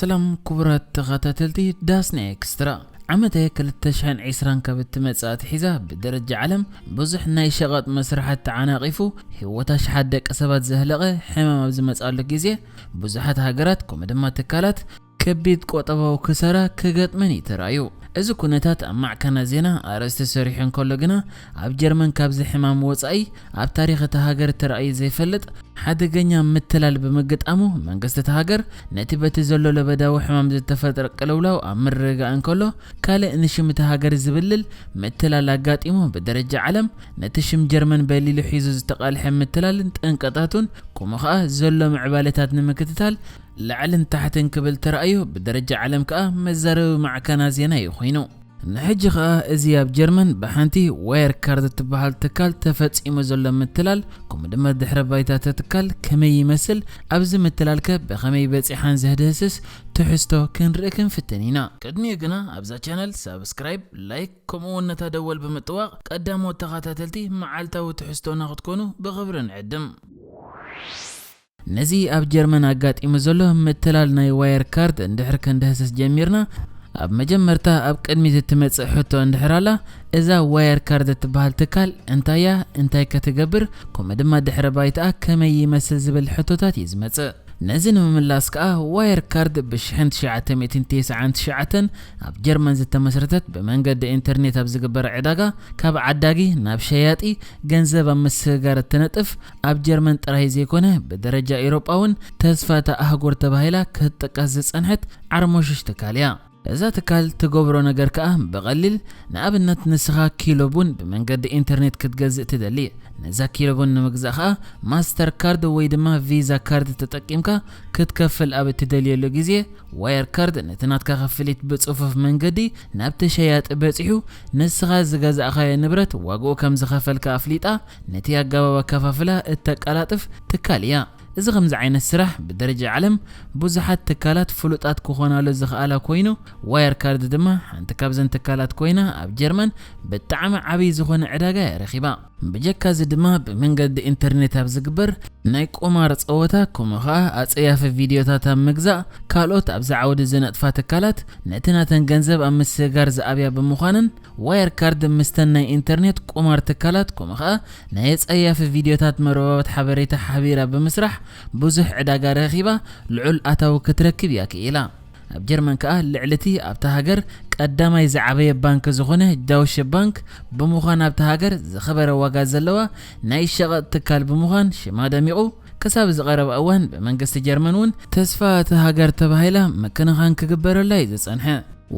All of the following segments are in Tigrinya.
ሰላም ክቡራት ተኸታተልቲ ዳስና ኤክስትራ። ዓመተ ክልተ ሽሕን ዕስራን ካብ እትመጽእ ኣትሒዛ ብደረጃ ዓለም ብዙሕ ናይ ሸቐጥ መስርሓት ተዓናቒፉ፣ ህይወት ኣሽሓት ደቂ ሰባት ዘህለቐ ሕማም ኣብ ዝመጽኣሉ ግዜ፣ ብዙሓት ሃገራት ከምኡ ድማ ትካላት ከቢድ ቆጠባዊ ክሳራ ክገጥመን እዩ ተራእዩ። እዚ ኩነታት ኣብ ማዕከና ዜና ኣርእስቲ ሰሪሑ እንከሎ ግና፣ ኣብ ጀርመን ካብዚ ሕማም ወጻኢ ኣብ ታሪኽ እታ ሃገር ተራእዩ ዘይፈልጥ ሓደገኛ ምትላል ብምግጣሙ፣ መንግስቲ እታ ሃገር ነቲ በቲ ዘሎ ለበዳዊ ሕማም ዝተፈጥረ ቅልውላው ኣብ ምርግጋእ እንከሎ፣ ካልእ ንሽም እታ ሃገር ዝብልል ምትላል ኣጋጢሙ፣ ብደረጃ ዓለም ነቲ ሽም ጀርመን በሊሉ ሒዙ ዝተቓልሐ ምትላልን ጠንቀታቱን፣ ከምኡ ኸኣ ዘሎ ምዕባለታት ንምክትታል ላዕልን ታሕትን ክብል ተራእዩ፣ ብደረጃ ዓለም ከኣ መዛረቢ ማዕከና ዜና እዩ ኮይኑ። ንሕጂ ኸኣ እዚ ኣብ ጀርመን ብሓንቲ ዋየር ካርድ እትበሃል ትካል ተፈጺሙ ዘሎ ምትላል፣ ከምኡ ድማ ድሕረ ባይታ እታ ትካል ከመይ ይመስል፣ ኣብዚ ምትላልከ ብኸመይ በጺሓን ዘድህስስ ትሕዝቶ ክንርኢ ክንፍትን ኢና። ቅድሚኡ ግና ኣብዛ ቻነል ሳብስክራይብ፣ ላይክ፣ ከምኡ እውን ነታ ደወል ብምጥዋቕ ቀዳሞት ተኸታተልቲ መዓልታዊ ትሕዝቶና ክትኮኑ ብኽብሪ ንዕድም። ነዚ ኣብ ጀርመን ኣጋጢሙ ዘሎ ምትላል ናይ ዋየር ካርድ እንድሕር ክንድህስስ ጀሚርና፣ ኣብ መጀመርታ ኣብ ቅድሚት እትመጽእ ሕቶ እንድሕር ኣላ፣ እዛ ዋየር ካርድ እትበሃል ትካል እንታያ፣ እንታይ ከ ትገብር፣ ከምኡ ድማ ድሕረ ባይታኣ ከመይ ይመስል ዝብል ሕቶታት እዩ ዝመጽእ። ነዚ ንምምላስ ከኣ ዋየር ካርድ ብሽሕን ትሽዓተ ሚእትን ተስዓን ትሽዓተን ኣብ ጀርመን ዝተመስረተት፣ ብመንገዲ ኢንተርኔት ኣብ ዝግበር ዕዳጋ ካብ ዓዳጊ ናብ ሸያጢ ገንዘብ ኣብ ምስግጋር እትነጥፍ፣ ኣብ ጀርመን ጥራይ ዘይኮነ ብደረጃ ኤውሮጳ እውን ተስፋ እታ ኣህጉር ተባሂላ ክትጥቀስ ዝጸንሐት ዓርሞሽሽ ትካል እያ። እዛ ትካል ትገብሮ ነገር ከኣ ብቐሊል፣ ንኣብነት ንስኻ ኪሎ ቡን ብመንገዲ ኢንተርኔት ክትገዝእ ትደሊ። ነዛ ኪሎ ቡን ንምግዛእ ከኣ ማስተር ካርድ ወይ ድማ ቪዛ ካርድ ተጠቂምካ ክትከፍል ኣብ እትደልየሉ ግዜ፣ ዋየር ካርድ ነቲ ናትካ ክፍሊት ብጽፉፍ መንገዲ ናብቲ ሸያጢ በጺሑ፣ ንስኻ ዝገዛእካዮ ንብረት ዋግኡ ከም ዝኸፈልካ ኣፍሊጣ፣ ነቲ ኣገባብ ኣከፋፍላ እተቀላጥፍ ትካል እያ። እዚ ከምዚ ዓይነት ስራሕ ብደረጃ ዓለም ብዙሓት ትካላት ፍሉጣት ክኾናሉ ዝኽኣላ ኮይኑ፣ ዋየር ካርድ ድማ ሓንቲ ካብዘን ትካላት ኮይና ኣብ ጀርመን ብጣዕሚ ዓብዪ ዝኾነ ዕዳጋ እያ ረኺባ። ብጀካ እዚ ድማ ብመንገዲ ኢንተርኔት ኣብ ዝግበር ናይ ቁማር ጸወታ፣ ከምኡ ኸኣ ኣጸያፊ ቪድዮታት ኣብ ምግዛእ፣ ካልኦት ኣብዚ ዓውዲ ዝነጥፋ ትካላት ነቲ ናተን ገንዘብ ኣብ ምስግጋር ዝኣብያ ብምዃነን፣ ዋየር ካርድ ምስተን ናይ ኢንተርኔት ቁማር ትካላት፣ ከምኡ ኸኣ ናይ ኣጸያፊ ቪድዮታት መርበባት ሓበሬታ ሓቢራ ብምስራሕ ብዙሕ ዕዳጋ ረኺባ፣ ልዑል ኣታዊ ክትረክብ እያ ክኢላ። ኣብ ጀርመን ከኣ ልዕሊ እቲ ኣብታ ሃገር ቀዳማይ ዝዓበየ ባንክ ዝኾነ ዳውሸ ባንክ ብምዃን ኣብታ ሃገር ዝኸበረ ዋጋ ዘለዋ ናይ ሸቐጥ ትካል ብምዃን ሽማ ደሚቑ፣ ክሳብ እዚ ቀረባ እዋን ብመንግስቲ ጀርመን እውን ተስፋ እታ ሃገር ተባሂላ ምክንኻን ክግበረላ እዩ ዝጸንሐ።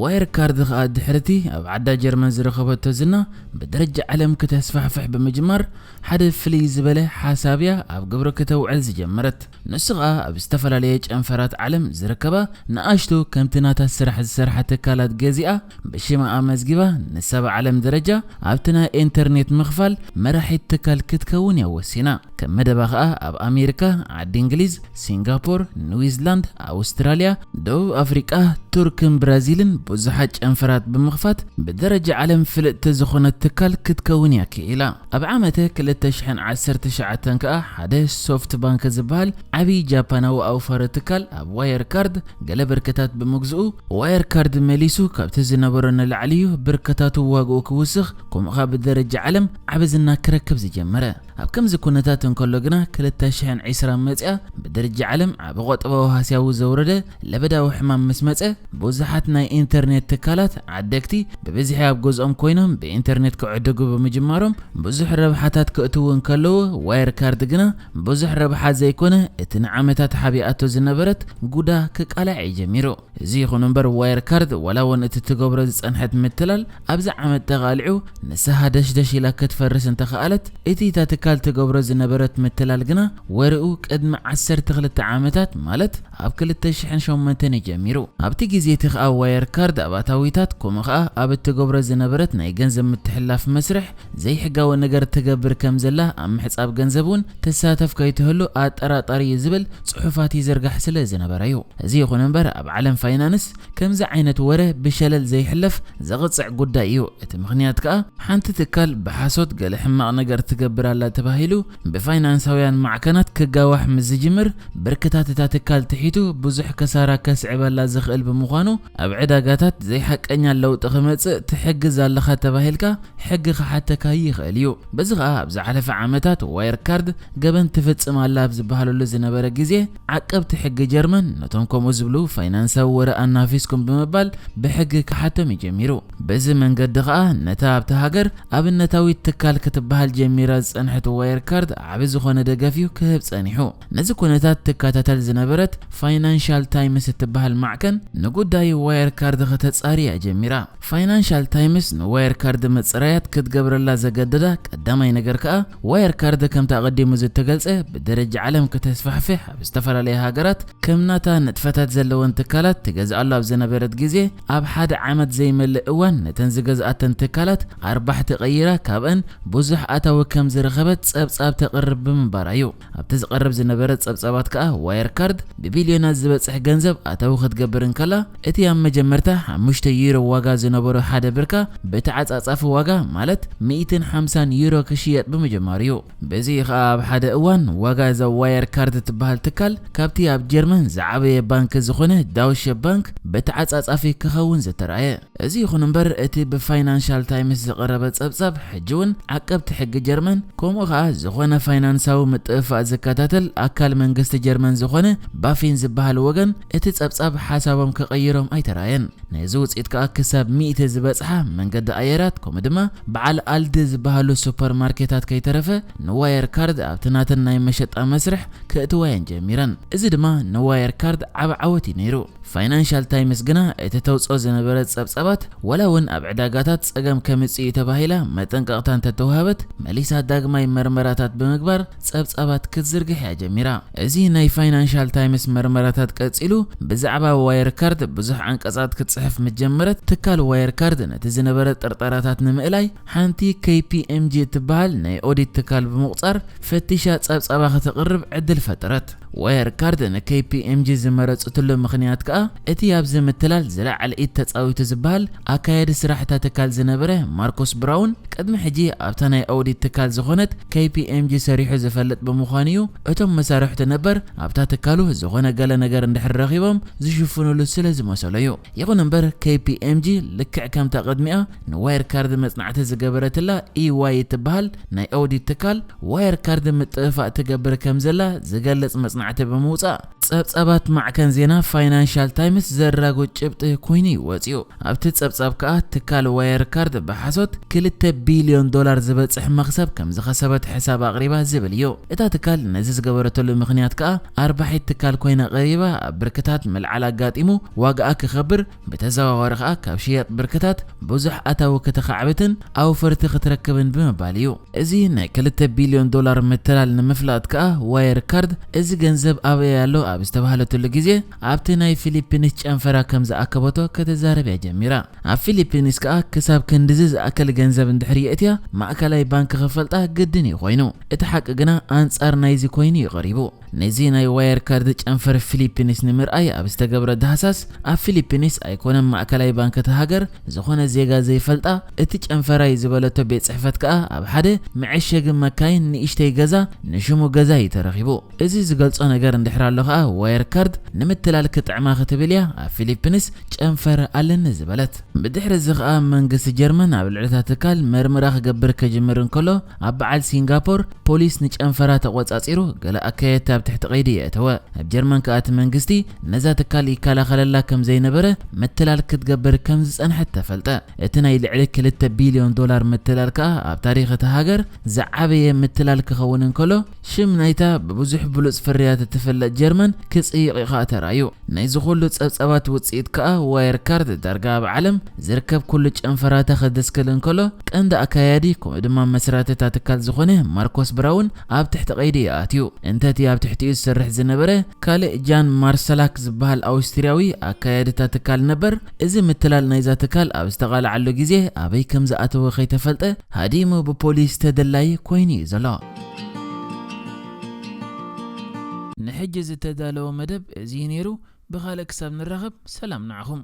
ዋየር ካርድ ከኣ ድሕርቲ ኣብ ዓዳ ጀርመን ዝረኸበቶ ዝና ብደረጃ ዓለም ክተስፋሕፍሕ ብምጅማር ሓደ ፍልይ ዝበለ ሓሳብያ ኣብ ግብሪ ክተውዕል ዝጀመረት። ንሱ ኸኣ ኣብ ዝተፈላለየ ጨንፈራት ዓለም ዝርከባ ንኣሽቱ ከምቲ ናታ ስራሕ ዝሰርሓ ትካላት ገዚኣ ብሽማ ኣመዝጊባ ንሳ ብዓለም ደረጃ ኣብቲ ናይ ኢንተርኔት ምኽፋል መራሒት ትካል ክትከውን እያ ወሲና። ከም መደባ ኸኣ ኣብ ኣሜሪካ፣ ዓዲ እንግሊዝ፣ ሲንጋፖር፣ ኒውዚላንድ፣ ኣውስትራልያ፣ ደቡብ ኣፍሪቃ፣ ቱርክን ብራዚልን ብዙሓት ጨንፈራት ብምኽፋት ብደረጃ ዓለም ፍልጥቲ ዝኾነት ትካል ክትከውን እያ ክኢላ። ኣብ ዓመተ ክልተ ሽሕን ዓሰርተ ትሽዓተን ከኣ ሓደ ሶፍት ባንክ ዝበሃል ዓብዪ ጃፓናዊ ኣውፋሪ ትካል ኣብ ዋየር ካርድ ገለ ብርክታት ብምግዝኡ፣ ዋየር ካርድ መሊሱ ካብቲ ዝነበሮ ንላዕሊ እዩ ብርክታቱ ዋግኡ ክውስኽ፣ ከምኡ ኸኣ ብደረጃ ዓለም ዓቢ ዝና ክረክብ ዝጀመረ። ኣብ ከምዚ ኩነታት እንከሎ ግና፣ ክልተ ሽሕን ዕስራን መጺኣ ብደረጃ ዓለም ዓቢ ቆጠባዊ ሃስያዊ ዘውረደ ለበዳዊ ሕማም ምስ መጸ፣ ብዙሓት ናይ ኢንተርኔት ትካላት ዓደግቲ ብብዝሒ ኣብ ገዝኦም ኮይኖም ብኢንተርኔት ክዕድጉ ብምጅማሮም፣ ብዙሕ ረብሓታት ክእትዉ እንከለዉ፣ ዋየር ካርድ ግና ብዙሕ ረብሓ ዘይኮነ፣ እቲ ንዓመታት ሓቢኣቶ ዝነበረት ጉዳ ክቃላዕ እዩ ጀሚሩ። እዚ ይኹን እምበር፣ ዋየር ካርድ ዋላ እውን እቲ ትገብሮ ዝጸንሐት ምትላል ኣብዚ ዓመት ተቓሊዑ ንሳ ሃደሽደሽ ኢላ ክትፈርስ እንተኸኣለት፣ እቲ እታ ትካል ትገብሮ ዝነበረት ምትላል ግና ወርኡ ቅድሚ ዓሰርተ ክልተ ዓመታት፣ ማለት ኣብ ክልተ ሽሕን ሸሞንተን እዩ ጀሚሩ። ኣብቲ ግዜ እቲ ኸኣ ዋየር ካርድ ኣብ ኣታዊታት፣ ከምኡ ኸኣ ኣብ እትገብሮ ዝነበረት ናይ ገንዘብ ምትሕልላፍ መስርሕ ዘይሕጋዊ ነገር ትገብር ከም ዘላ ኣብ ምሕጻብ ገንዘብ እውን ትሳተፍ ከይትህሉ ኣጠራጣሪ እዩ ዝብል ጽሑፋት ይዝርጋሕ ስለ ዝነበረ እዩ። እዚ ይኹን እምበር፣ ኣብ ዓለም ፋይናንስ ከምዚ ዓይነት ወረ ብሸለል ዘይሕለፍ ዘቕጽዕ ጉዳይ እዩ። እቲ ምኽንያት ከኣ፣ ሓንቲ ትካል ብሓሶት ገለ ሕማቕ ነገር ትገብር ኣላ ተባሂሉ ብፍ- ፋይናንሳውያን ማዕከናት ክጋዋሕ ምስ ዝጅምር፣ ብርክታት እታ ትካል ትሒቱ ብዙሕ ከሳራ ከስዕበላ ዝኽእል ብምዃኑ፣ ኣብ ዕዳጋታት ዘይሓቀኛ ለውጢ ክመጽእ ትሕግዝ ኣለኻ ተባሂልካ ሕጊ ክሓተካ ይኽእል እዩ። በዚ ኸኣ ኣብ ዝሓለፈ ዓመታት ዋየር ካርድ ገበን ትፍጽም ኣላ ኣብ ዝበሃለሉ ዝነበረ ግዜ፣ ዓቀብቲ ሕጊ ጀርመን ነቶም ከምኡ ዝብሉ ፋይናንሳዊ ወረ ኣናፊስኩም ብምባል ብሕጊ ክሓቶም እዩ ጀሚሩ። በዚ መንገዲ ኸኣ ነታ ኣብቲ ሃገር ኣብነታዊት ትካል ክትበሃል ጀሚራ ዝጸንሐት ዋየር ካርድ ዓቢ ዝኾነ ደገፍ እዩ ክህብ ጸኒሑ። ነዚ ኩነታት ትከታተል ዝነበረት ፋይናንሻል ታይምስ እትበሃል ማዕከን ንጉዳይ ዋየር ካርድ ከተጻሪ እያ ጀሚራ። ፋይናንሻል ታይምስ ንዋየር ካርድ ምጽራያት ክትገብረላ ዘገደዳ ቀዳማይ ነገር ከኣ ዋየር ካርድ ከምቲ ኣቐዲሙ ዝተገልጸ ብደረጃ ዓለም ክተስፋሕፍሕ ኣብ ዝተፈላለያ ሃገራት ከም ናታ ንጥፈታት ዘለወን ትካላት ትገዝኣሉ ኣብ ዝነበረት ግዜ፣ ኣብ ሓደ ዓመት ዘይመልእ እዋን ነተን ዝገዝኣተን ትካላት ኣርባሕቲ ቀይራ ካብአን ብዙሕ ኣታዊ ከም ዝረኸበት ጸብጻብ ተቕርብ ብምንባራ እዩ። ኣብቲ ዝቐርብ ዝነበረ ጸብጻባት ከኣ ዋየር ካርድ ብቢልዮናት ዝበጽሕ ገንዘብ ኣታዊ ክትገብር እንከላ፣ እቲ ኣብ መጀመርታ ሓሙሽተ ዩሮ ዋጋ ዝነበሮ ሓደ ብርካ ብተዓጻጻፊ ዋጋ ማለት ሚእትን ሓምሳን ዩሮ ክሽየጥ ብምጅማሩ እዩ። በዚ ከኣ ኣብ ሓደ እዋን ዋጋ እዛ ዋየር ካርድ ትበሃል ትካል ካብቲ ኣብ ጀርመን ዝዓበየ ባንክ ዝኾነ ዳውሸ ባንክ ብተዓጻጻፊ ክኸውን ዝተራእየ። እዚ ይኹን እምበር፣ እቲ ብፋይናንሻል ታይምስ ዝቐረበ ጸብጻብ ሕጂ እውን ዓቀብቲ ሕጊ ጀርመን፣ ከምኡ ኸኣ ዝኾነ ፋይናንሳዊ ምጥፍፋእ ዝከታተል ኣካል መንግስቲ ጀርመን ዝኾነ ባፊን ዝበሃል ወገን፣ እቲ ጸብጻብ ሓሳቦም ክቕይሮም ኣይተራእየን። ነዚ ውጽኢት ከኣ ክሳብ ሚእቲ ዝበጽሓ መንገዲ ኣየራት፣ ከምኡ ድማ በዓል ኣልዲ ዝበሃሉ ሱፐርማርኬታት ከይተረፈ ንዋየር ካርድ ኣብቲ ናተን ናይ መሸጣ መስርሕ ክእትዋየን ጀሚረን። እዚ ድማ ንዋየር ካርድ ዓቢ ዓወት እዩ ነይሩ። ፋይናንሻል ታይምስ ግና እቲ ተውጽኦ ዝነበረት ጸብጻባት፣ ወላ እውን ኣብ ዕዳጋታት ጸገም ከምጽእ እዩ ተባሂላ መጠንቀቕታ እንተተዋህበት፣ መሊሳ ዳግማይ መርመራታት ብምግባር ጸብጻባት ክትዝርግሕ እያ ጀሚራ። እዚ ናይ ፋይናንሻል ታይምስ መርመራታት ቀጺሉ፣ ብዛዕባ ዋየር ካርድ ብዙሕ ዓንቀጻት ክትጽሕፍ ምስ ጀመረት፣ ትካል ዋየር ካርድ ነቲ ዝነበረ ጥርጠራታት ንምእላይ፣ ሓንቲ ኬ ፒ ኤም ጂ እትበሃል ናይ ኦዲት ትካል ብምቑጻር፣ ፈቲሻ ጸብጻባ ከተቕርብ ዕድል ፈጠረት። ዋየር ካርድ ን ኬ ፒ ኤም ጂ ዝመረጸትሉ ምኽንያት ከኣ፣ እቲ ኣብዚ ምትላል ዝለዓለ ኢድ ተጻዊቱ ዝበሃል ኣካያዲ ስራሕ እታ ትካል ዝነበረ ማርኮስ ብራውን፣ ቅድሚ ሕጂ ኣብታ ናይ ኦዲት ትካል ዝኾነት ኬ ፒ ኤም ጂ ሰሪሑ ዝፈልጥ ብምዃኑ እዩ። እቶም መሳርሕቱ ነበር ኣብታ ትካሉ ዝኾነ ገለ ነገር እንድሕር ረኺቦም ዝሽፍኑሉ ስለ ዝመሰሎ እዩ። ይኹን እምበር፣ ኬ ፒ ኤም ጂ ልክዕ ከምታ ቅድሚኣ ንዋየር ካርድ መጽናዕቲ ዝገበረትላ ኢ ዋይ እትበሃል ናይ ኦዲት ትካል፣ ዋየር ካርድ ምጥፍፋእ ትገብር ከም ዘላ ዝገልጽ መጽናዕቲ ብምውጻእ፣ ጸብጻባት ማዕከን ዜና ፋይናንሻል ታይምስ ዘራጉድ ጭብጢ ኮይኑ እዩ ወጺኡ። ኣብቲ ጸብጻብ ከኣ፣ ትካል ዋየር ካርድ ብሓሶት ክልተ ቢልዮን ዶላር ዝበጽሕ መኽሰብ ከም ዝኸሰበት ሕሳብ ኣቕሪባ ዝብል እዩ። እታ ትካል ነዚ ዝገበረተሉ ምኽንያት ከኣ፣ ኣርባሒት ትካል ኮይና ቀሪባ ኣብ ብርክታት ምልዓል ኣጋጢሙ ዋጋኣ ክኸብር፣ ብተዘዋዋሪ ከኣ ካብ ሽያጥ ብርክታት ብዙሕ ኣታዊ ከተኻዕብትን ኣውፈርቲ ክትረክብን ብምባል እዩ። እዚ ናይ ክልተ ቢልዮን ዶላር ምትላል ንምፍላጥ ከኣ፣ ዋየር ካርድ እዚ ገንዘብ ኣበይ ኣሎ ኣብ ዝተባህለትሉ ግዜ፣ ኣብቲ ናይ ፊሊፒንስ ጨንፈራ ከም ዝኣከበቶ ከተዛርብ እያ ጀሚራ። ኣብ ፊሊፒንስ ከኣ ክሳብ ክንድዚ ዝኣክል ገንዘብ እንድሕር የእትያ፣ ማእከላይ ባንክ ክፈልጣ ግድን እዩ ኮይኑ። እቲ ሓቂ ግና ኣንጻር ናይዚ ኮይኑ እዩ ቀሪቡ። ነዚ ናይ ዋየር ካርድ ጨንፈር ፊሊፒንስ ንምርኣይ ኣብ ዝተገብረ ዳህሳስ፣ ኣብ ፊሊፒንስ ኣይኮነን ማእከላይ ባንክ እታ ሃገር፣ ዝኾነ ዜጋ ዘይፈልጣ፣ እቲ ጨንፈራይ ዝበለቶ ቤት ጽሕፈት ከኣ ኣብ ሓደ መዐሸጊ መካይን ንእሽተይ ገዛ፣ ንሽሙ ገዛ እዩ ተረኺቡ። እዚ ዝገልጾ ነገር እንድሕር ኣሎ ከኣ፣ ዋየር ካርድ ንምትላል ክጥዕማ ክትብል እያ ኣብ ፊሊፒንስ ጨንፈር ኣለኒ ዝበለት። ብድሕሪ እዚ ከኣ መንግስቲ ጀርመን ኣብ ልዕሊ እታ ትካል መርመራ ክገብር ክጅምር እንከሎ፣ ኣብ በዓል ሲንጋፖር ፖሊስ ንጨንፈራ ተቖጻጺሩ፣ ገለ ኣካየድቲ ኣብ ትሕቲ ቀይዲ የእተወ። ኣብ ጀርመን ከኣ እቲ መንግስቲ ነዛ ትካል ይከላኸለላ ከም ዘይነበረ፣ ምትላል ክትገብር ከም ዝጸንሐት ተፈልጠ። እቲ ናይ ልዕሊ ክልተ ቢልዮን ዶላር ምትላል ከኣ ኣብ ታሪኽ እታ ሃገር ዝዓበየ ምትላል ክኸውን እንከሎ፣ ሽም ናይታ ብብዙሕ ብሉጽ ፍርያት እትፍለጥ ጀርመን ክጽይቕ እዩ ከኣ ተራእዩ። ናይዚ ኩሉ ጸብጻባት ውጽኢት ከኣ ዋየር ካርድ ዳርጋ ኣብ ዓለም ዝርከብ ኩሉ ጨንፈራታ ክድስክል እንከሎ፣ ቀንዲ ኣካያዲ ከምኡ ድማ መስራቲ እታ ትካል ዝኾነ ማርኮስ ብራውን ኣብ ትሕቲ ቀይዲ እዩ ኣትዩ። እንተቲ ኣብ ትሕቲኡ ዝሰርሕ ዝነበረ ካልእ ጃን ማርሰላክ ዝበሃል ኣውስትርያዊ ኣካያዲ እታ ትካል ነበር፣ እዚ ምትላል ናይዛ ትካል ኣብ ዝተቓልዓሉ ግዜ ኣበይ ከም ዝኣተወ ከይተፈልጠ ሃዲሙ ብፖሊስ ተደላይ ኮይኑ እዩ ዘሎ። ንሕጂ ዝተዳለወ መደብ እዚ እዩ ነይሩ። ብኻልእ ክሳብ ንራኸብ ሰላም ንዓኹም።